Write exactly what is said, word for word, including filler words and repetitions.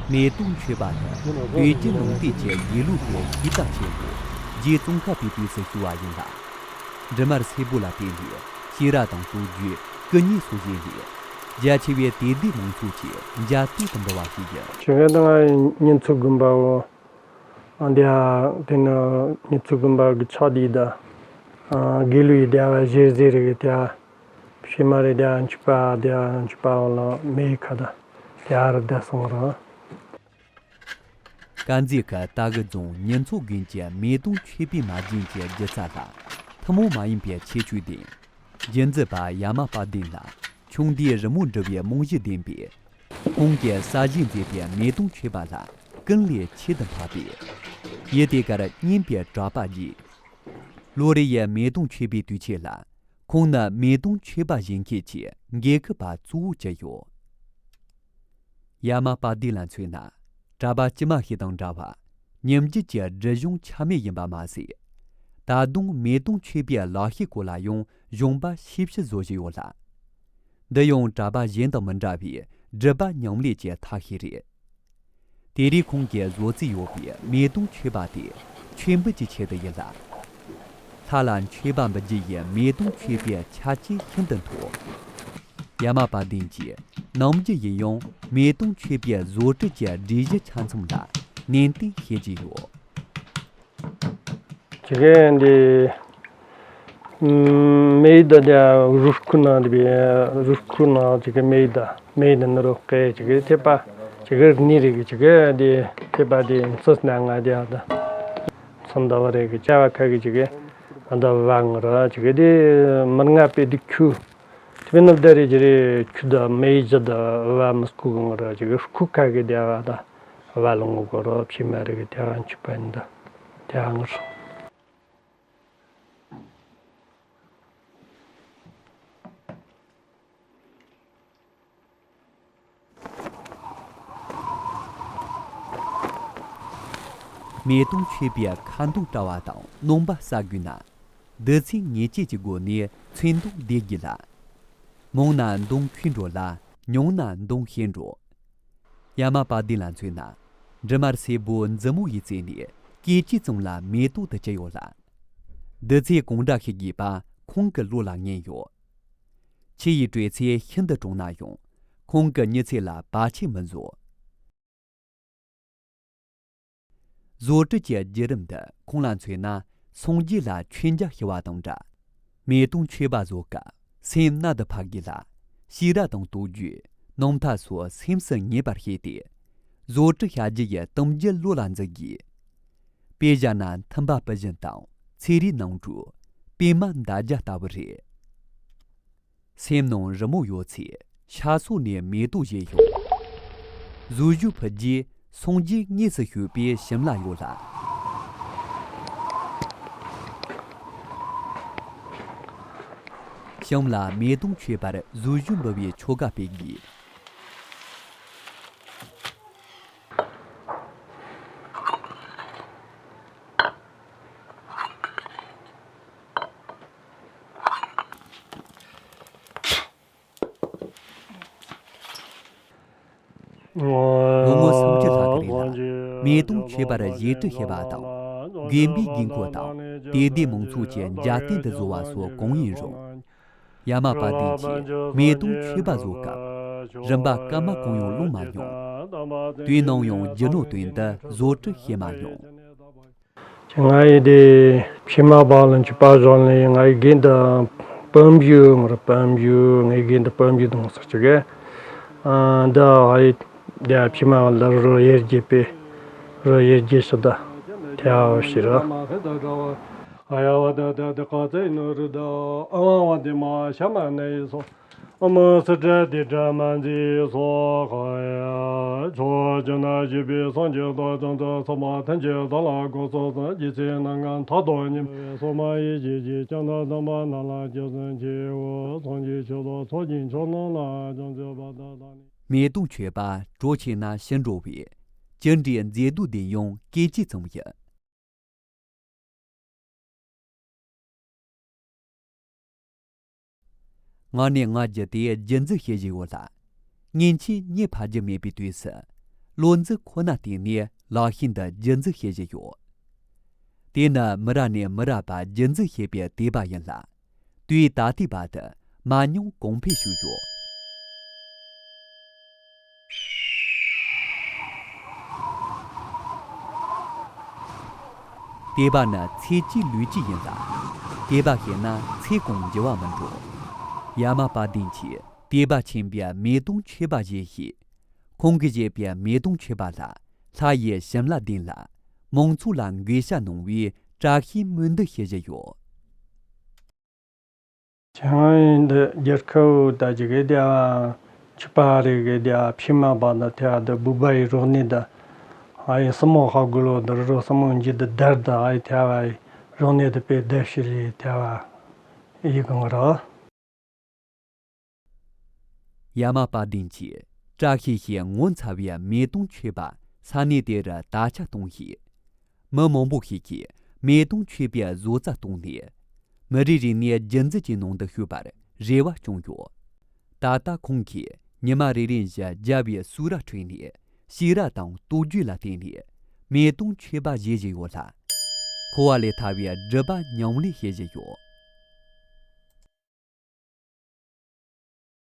མེ་ཏོག་མཆོད་པ་ནི་བོད་བརྒྱུད་ལུང་བསྟན་གྱི་དགེ་ལུགས་པའི་གཞི་རྟ་ཆེན་པོ་རྗེ་ཙོང་ཁ་པའི་དུས་སུ་ཞུ་བ་ཡིན་ལ། འབྲི་མར་སེར་པོ་ལ་བརྟེན་ནས་ཤེས་རབ་དང་སྲོལ་རྒྱུན་སྐུ་གཉིས་སུ་བཞེངས་ནས་རྒྱ་ཆེ་བའི་དད་ལྡན་མང་ཚོགས་ཀྱིས་མཇལ་དུས་དུ་འབུལ་བ་ཞིག་ཡིན། ཆེད་མངགས་དང་། མཉན་ཚོད་དགོན་པའོ། འདི་ཡ་དེ་ནི་མཉན་ཚོད་དགོན་པ་གི་ཕྱོགས་དེ་ད། དགེ་ལུགས་ཡི་དེ་བ་ཞེ་ཟེར་རེ་གི་དེ་བ། ཕྱི་མ་རེ་དེ་བ་འཆུག་པ་དེ་བ་འཆུག་པའོ་ལ་མེ་ཡི་ཁ་ད་དེ་བ་རི་ད་སོང་ར། དཀར་མཛེས་ཁུལ་སྟག་གི་རྫོང་མཉན་ཚོད་དགོན་གྱི་མེ་ཏོག་མཆོད་པའི་མ་བྱན་གྱི་སྒྱུ་རྩལ་ལ་ཐུན་མོང་མ་ཡིན་པའི་ཁྱད་ཆོས་ལྡན། རྒྱུན་འཛིན་པ་ཡ་མ་པ་དན་ལ་ཆུང་དུས་རི་མོ་འབྲི་བའི་རྨང་གཞི་ལྡན་པས། ཁོང་གིས་གསར་བཞེངས་མཛད་པའི་མེ་ཏོག་མཆོད་པ་ལ་ཀུན་ལས་ཁྱད་དུ་འཕགས་པས། ཡུལ་དེ་གར་རྙིང་པའི་གྲྭ་པ་རྗེ་ལོ་རེ་ཡི་མེ་ཏོག་མཆོད་པའི་དུས་ཆེན་ལ། ཁོང་ནི་མེ་ཏོག་མཆོད་པ་བཞེངས་མཁན་གྱི་འགན་འཁུར་པ་གཙོ་བོ་བྱས་ཡོད། ཡ་མ་པ་དི་ལ་མཚོན་ན། གྲྭ་པ་དཀྱུས་མ་ཞིག་དང་འདྲ་བར་ཉིན་རྒྱུན་གྱི་སྒྲིབ་སྦྱོང་ཆ་མེད་ཡིན་པ་མ་ཟད། ད་དུང་མེ་ཏོག་མཆོད་པའི་ལག་ཤེས་སྐོར་ལ་ཡང་གཞུང་པ་ཤེས་བྱ་བཟོ་བཞིན་ཡོད་ལ། འདི་ཡང་གྲྭ་པ་གཞན་དང་མི་འདྲ་བའི་སྒྲུབ་པ་ཉམས་ལེན་གྱི་ཐབས་ཤེས་རེད། དེ་རིང་ཁོང་གིས་བཟོ་རྩིས་ཡོད་པའི་མེ་ཏོག་མཆོད་པ་དེ་མཆོད་འབུལ་གྱི་ཆེད་དུ་ཡིན་ལ། ལྷ་ལ་མཆོད་པ་འབུལ་རྒྱུ་ཡི་མེ་ཏོག་མཆོད་པའི་ཆ་རྐྱེན་ཤིན་ཏུ་མཐོ། ཡ་མ་པ་དན་གྱིས་ནམ་རྒྱུན་ཡིན་ཡང་མེ་ཏོག་མཆོད་པའི་བཟོ་སྐྲུན་གྱི་སྒྲིག་གཞི་ཆ་ཚང་ལ་ནན་ཏན་བྱེད་ཀྱི་ཡོད། ཇི་གེ་འདི་མེ་ཡི་ད་རུས་ཁུ་ན་འདི་རུས་ཁུ་ན་ཇི་གེ་མེ་ཡི་ད་མེ་ཡི་ད་ནི་རོ་ཀེ་ཇི་གེ་ཐེ་པ་ཇི་གེ་ནི་རི་གི་ཇི་གེ་འདི་ཐེ་པ་འདི་ཚོ་སྣ་ང་འདི་ཨ་ད་ཚོ་འདི་བ་རེ་གི་ཅ་བ་ཁ་གི་ཇི་གེ་ཨ་ད་བ་ང་ར་ཇི་གེ་འདི་མི་ང་པེ་འདི་ཁུ། དེ་ནི་ད་རེ་ཇི་རེ་ཁུ་ད་མེ་ཡི་ཇི་ད་བ་མི་སྐུ་གི་ང་ར་ཇི་གེ་ཁུ་ཁ་གི་འདི་ཨ་ད། བ་ལོང་གོ་རོ་ཕྱི་མ་རིག་དེ་ཡང་ཆུ་པན་འདི་དེ་ཡང་ངུར། མེ་ཏོག་མཆོད་པའི་ཁ་འདོན་བཀྲ་བ་དང་སྣོམ་པ་བསག་དགོས་ན། བདུད་རྩི་ངེས་བྱེད་ཀྱི་སྒོ་ནས་ཚོན་མདོག་འདེབས་དགོས་ལ། མང་ན་མདོང་ཁེལ་འགྲོ་ལ་ཉུང་ན་མདོང་ཤེས་འགྲོ། ཡ་མ་པ་དི་ལ་མཚོན་ན། འབྲི་མར་སེར་པོ་མཛུབ་མོ་ཡིས་བཙལ་ནས་སྐེ་དཀྱིལ་ཙམ་ལ་མེ་ཏོག་དུ་བཅུ་ཡོད་ལ། བདུད་རྩི་གང་འདྲ་ཤེས་དགོས་པ་ཁོང་གི་བློ་ལ་ངེས་ཡོད། ཆུ་ཡི་དྲོད་ཚད་ཤིན་ཏུ་གྲང་ན་ཡང་ཁོང་གི་མྱི་ཚེ་ལ་བར་ཆད་མི་བཟོ། བཟོ་སྐྲུན་གྱི་བརྒྱུད་རིམ་འདི་ཁོང་ལ་མཚོན་ན་སངས་རྒྱས་ལ་མཆོད་མཇལ་ཞུ་བ་དང་འདྲ། མེ་ཏོག་མཆོད་པ་བཟོ་སྐབས་སེམས་རྣལ་དུ་ཕབ་དགོས་ལ། ཤེས་རབ་དང་རྟོགས་བརྗོད་རྣམ་ཐར་སོགས་སེམས་སུ་ངེས་པར་བྱས་ཏེ། བཟོ་སྐྲུན་བྱ་རྒྱུ་ཡི་དམ་བཅའ་བློ་ལ་འཛིན་དགོས། དཔེ་བཞག་ན་མཐུན་པ་སྤུ་བཞི་དང་ཚེ་རིང་ནང་གྲུ། པད་མ་འདབ་བརྒྱ་ལྟ་བུ་རེད། སེམས་ནང་རི་མོ་ཡོད་ཚེ་ཤ་སོགས་ནས་མེ་ཏོག་བཞད་ཤོག་བཟོ་བཞིན་ཕུད་རྗེས་སངས་རྒྱས་དངོས་སུ་བྱོན་པའི་ཞིང་ལ་ཡོད་ལ། ཞིང་ལ་མེ་ཏོག་མཆོད་པར་བཟོ་བཞིན་འབུལ་བའི་ཆོ་ག་སྤེལ་དགོས། ལོ་ངོ་སུམ་ཅུ་ལྷག་གི་རིང་ལ་མེ་ཏོག་མཆོད་པར་བཞེས་སྒྲིག་བྱེད་པ་དང་། དགོན་པའི་དགོས་མཁོ་དང་དད་ལྡན་མང་ཚོགས་ཀྱི་མཇལ་རྟེན་དུ་བཟོ་བ་སོགས་གང་ཡིན་རུང་། ཡ་མ་པ་དན་གྱིས་མེ་ཏོག་མཆོད་པ་བཟོ་སྐབས་རིན་པ་སྐར་མ་གང་ཡང་སློང་མ་མྱོང་། དུས་ནམ་ཡང་རྒྱུ་ནོར་དོན་དུ་བཟོ་སྐྲུན་བྱེད་མ་མྱོང་། ང་ཡི་དེ་ཕྱི་མ་བག་ལ་འཁྱུད་པ་བཟོ་ནས་ང་ཡི་རྒན་དུ་སྤུན་བཞི་ང་ར་སྤུན་བཞི་ངའི་རྒན་དུ་སྤུན་བཞི་དང་ཟེར་ཅིག་གི། འདི་ང་ཡི་དེ་ཕྱི་མ་བག་ལ་རོ་ཡེར་རྒྱས་པའི་ རུ་ཡེ་རྒྱས་སུ་ད་ཐལ་བ་ཞིག་ར། ཨ་ཡ་བ་ད་ད་ད་ག་ཚེ་ནོ་རུ་ད་ཨ་བ་བ་དེ་མ་ཤ་མ་ན་ཡི་སོ། ཨ་མ་སི་ཏྲ་དི་ཏྲ་མ་མཛེས་སོ་ཧ་ཡ། ཕྱོགས་བཅུ་ན་བཞུགས་པའི་སངས་རྒྱས་དང་བྱང་ཆུབ་སེམས་དཔའ་ཐམས་ཅད་གསང་སྔགས་སྒོ་གསུམ་གསུམ་གྱི་ཚེ་ན་ང་མཐའ་དང་ཉམ་པའི་སོ་མ་ཡི་ཞིག་གི་ཀྱང་ན་དམ་པ་ན་ལ་ཇི་སྲུང་ཆེའོ། སངས་རྒྱས་ཆོས་ལ་ཚོགས་ཀྱི་མཆོག་རྣམས་ལ་ཀྱང་མཆོད་པ་དང་། མེ་ཏོག་མཆོད་པ་གྲོ་ཆེ་ན་ཕྱི་འགྲོ་བའི་ཅི་འདྲའི་མཛེས་སྡུག་ལྡན་ཡང་སྐད་ཅིག་ཙམ་ཡིན། ང་ནས་ང་རྒྱུད་དེ་རྒྱུད་འཛིན་བྱེད་བཞིན་ཡོད་ལ། ཉིན་ཕྱིན་གཉིད་ཕ་རྒྱུ་མེད་པའི་དུས་སུ། བློ་འཛིན་ཁོ་ན་བརྟེན་ནས་ལག་ཤེས་འདི་རྒྱུད་འཛིན་བྱེད་བཞིན་ཡོད། དེ་ནི་མི་རབས་ནས་མི་རབས་བར་རྒྱུད་འཛིན་བྱེད་པའི་དད་པ་ཡིན་ལ། དུས་ད་ལྟའི་བར་དུ་མ་ཉུང་གོང་འཕེལ་ཞུས་ཡོད། དད་པ་ནི་ཚེ་གཅིག་ལུས་གཅིག་ཡིན་ལ། དད་པ་ཤེས་ན་ཚེ་གང་འགྱུར་བ་མི་འགྲོ། ཡ་མ་པ་དན་གྱིས་དད་པ་ཆེན་པོའི་མེ་ཏོག་མཆོད་པ་བཞེས་ཤིང་། ཁོང་གིས་བཞེས་པའི་མེ་ཏོག་མཆོད་པ་ལ་ལྷ་ཡི་བྱིན་རླབས་ལྡན་ལ། མང་ཚོགས་ལ་འགུལ་ཤ་གནང་བའི་བཀྲ་ཤིས་སྨོན་འདུན་ཞུ་བཞིན་ཡོད། ཆང་ཡིན་འདི་རྒྱལ་ཁབ་ད་ཅི་གི་དེ་ཆུ་པ་རེ་གི་དེ་ཕྱི་མ་པ་ད་དེ་ཨ་ད་བུ་བ་ཡི་རོགས་ནི་ད་ཨ་ཡི་སྲུ་མོ་ཧ་གུ་ལོ་ད་རོ་སྲུ་མོ་འཇི་ད་དར་ད་ཨ་ཡི་དེ་བ་ཡི་རོགས་ནི་ད་པེ་ད་ཤི་ལི་དེ་བ་ཡི་གང་ར། ཡ་མ་པ་དན་གྱིས་བཀྲ་ཤིས་ཤིང་ངོ་མཚར་བའི་མེ་ཏོག་མཆོད་པ་ས་གནས་དེ་རུ་དར་ཁྱབ་གཏོང་ཞིང་། མི་མང་པོ་ཞིག་གིས་མེ་ཏོག་མཆོད་པའི་བཟོ་རྩལ་བཏོན་ནས། མི་རེ་རེ་ནས་རྒྱུད་འཛིན་གྱི་ནང་དུ་ཞུགས་པར་རེ་བ་བཅངས་ཡོད། ད་ལྟ་ཁོང་གིས་ཉི་མ་རེ་རེ་བཞིན་རྒྱབ་པའི་སུག་ར་ཁྲིད་ནས་ཕྱུགས་ར་དང་སྟོབས་རྒྱུ་ལ་བརྟེན་ནས་མེ་ཏོག་མཆོད་པ་བཞེས་བཞིན་ཡོད་ལ། འཁོར་བ་ལས་ཐར་བའི་སྒྲུབ་པ་ཉམས་ལེན་བྱེད་བཞིན་ཡོད།